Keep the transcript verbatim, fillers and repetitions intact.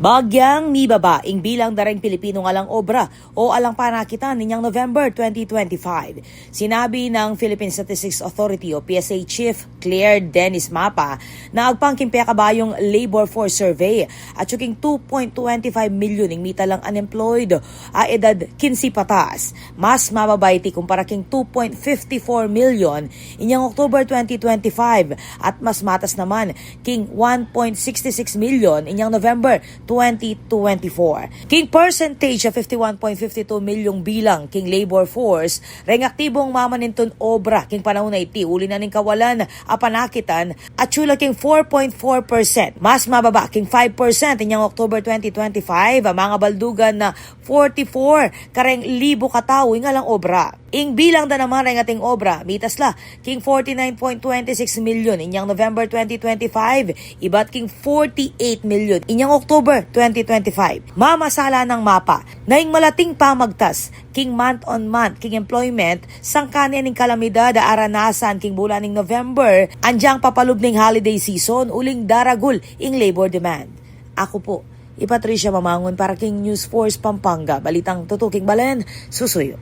Bagyang mibaba ing bilang da reng Pilipinong alang obra o alang panakitan inyang November twenty twenty-five. Sinabi ng Philippine Statistics Authority o P S A Chief Claire Dennis Mapa na agpang king pekabayung labor force survey, atyu king two point twenty-five milyon ing mitalang unemployed a edad kinse patas. Mas mababa iti kumpara king two point fifty-four milyon inyang October twenty twenty-five at mas matas naman king one point sixty-six milyon inyang November twenty twenty-four. King percentage a fifty-one point fifty-two milyong bilang king labor force reng aktibong mamanintun obra king panaun a iti uli na ning kawalan a panakitan, atyu la king four point four percent. Mas mababa king five percent inyang October twenty twenty-five a mangabaldugan na forty-four kareng libu katau ing alang obra. Ing bilang da naman reng ating obra mitas la king forty-nine point twenty-six milyon inyang November twenty twenty-five ibat king forty-eight milyon inyang October twenty twenty-five. Mamasala nang Mapa na ing malating pamagtas king month on month king employment sangkan ning kalamidad a aranasan king bulan ning November, anyang papalub ning holiday season uling daragul ing labor demand. Aku pu i Patricia Mamangun para king News Force Pampanga, balitang tutuking balen, susuyu.